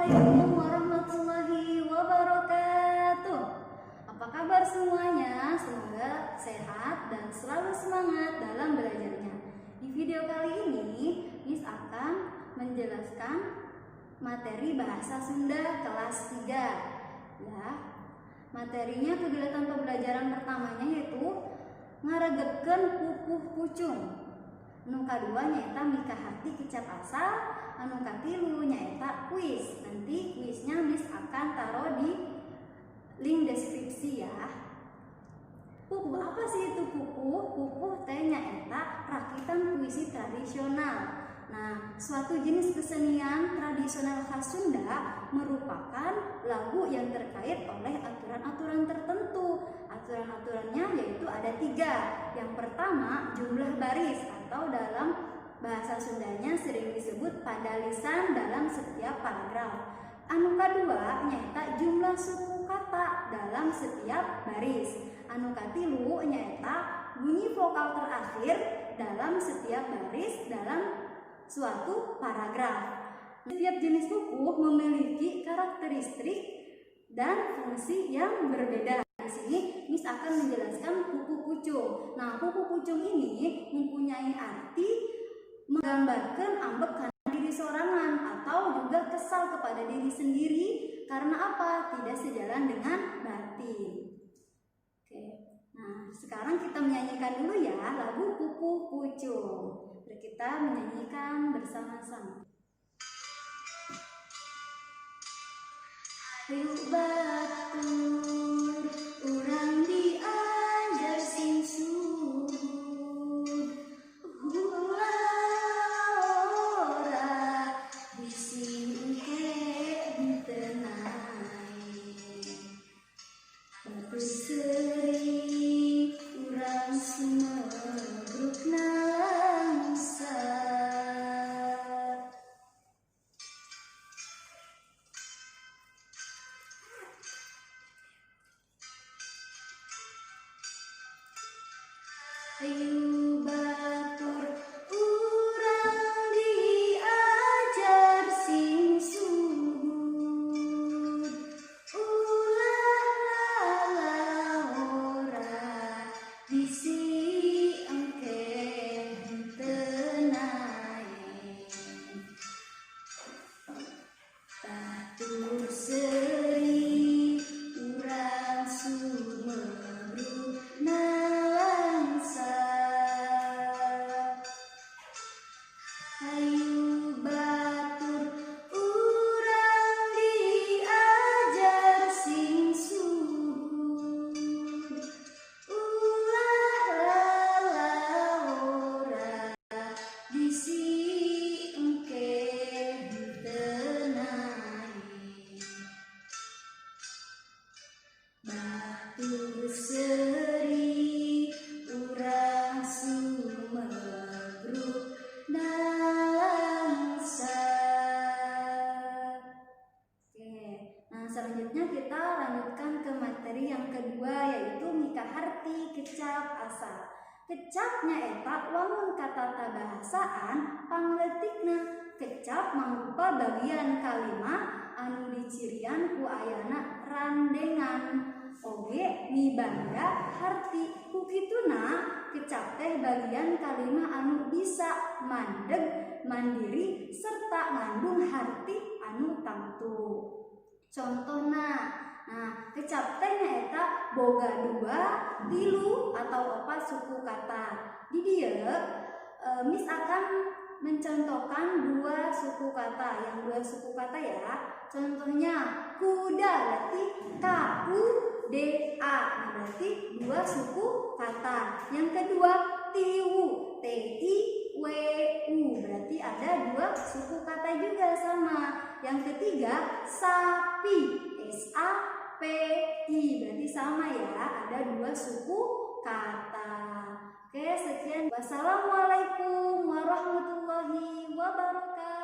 Assalamualaikum warahmatullahi wabarakatuh. Apa kabar semuanya? Semoga sehat dan selalu semangat dalam belajarnya. Di video kali ini, Miss akan menjelaskan materi bahasa Sunda kelas 3. Ya. Materinya, kegiatan pembelajaran pertamanya yaitu ngaregetkeun pupuh pucung. Nu kadua nyaeta mikaharti kecap asal, anu katilu nyaeta kuis. Nanti kuisnya Miss akan taruh di link deskripsi ya. Pupuh, apa sih itu pupuh? Pupuh teh nyaeta rakitan puisi tradisional. Nah, suatu jenis kesenian tradisional khas Sunda merupakan lagu yang terkait oleh aturan-aturan tertentu. Aturan-aturannya yaitu ada tiga. Yang pertama, jumlah baris atau dalam bahasa Sundanya sering disebut padalisan dalam setiap paragraf. Anu kadua nyaeta jumlah suku kata dalam setiap baris. Anu katilu nyaeta bunyi vokal terakhir dalam setiap baris dalam suatu paragraf. Setiap jenis pupuh memiliki karakteristik dan fungsi yang berbeda. Di sini Miss akan menjelaskan pupuh pucung. Nah, pupuh pucung ini mempunyai arti menggambarkan ambek kana diri sorangan atau juga kesal kepada diri sendiri karena apa? Tidak sejalan dengan batin. Oke. Nah, sekarang kita menyanyikan dulu ya lagu Pupuh Pucung. Mari kita menyanyikan bersama-sama. Hayu batur, urang diajar sing suhud, ulah ora bisi engke henteu naek. Batur seuri, urang sumebruk nalangsa. Hayu batur, urang diajar sing suhud, ulah lalahora bisi engke henteu naek. Batur seuri, urang sumebruk nalangsa. Hayu batur, urang diajar sing suhud, ulah lalahora bisi engke henteu naek. Batur seuri, urang sumebruk nalangsa. Oke, nah, selanjutnya kita lanjutkan ke materi yang kedua, yaitu mikaharti kecap asal. Kecap nyaeta wangun katatabahasaan pangleutikna. Kecap mangrupa bagian kalimat anu dicirian ku ayana randengan oge mibanda harti. Ku kituna kecap teh bagian kalimat anu bisa mandeg mandiri serta ngandung harti anu tangtu. Contohna, nah, kecap teh nyaeta boga dua, tilu, atau opat suku kata. Di dieu Miss akan mencontohkan dua suku kata, yang dua suku kata ya. Contohnya kuda berarti K U D A. Nah, berarti dua suku kata. Yang kedua tiwu, T I W U, berarti ada dua suku kata juga sama. Yang ketiga sapi, S A P I, berarti sama ya, ada dua suku kata. Oke, sekian. Wassalamualaikum warahmatullahi wabarakatuh.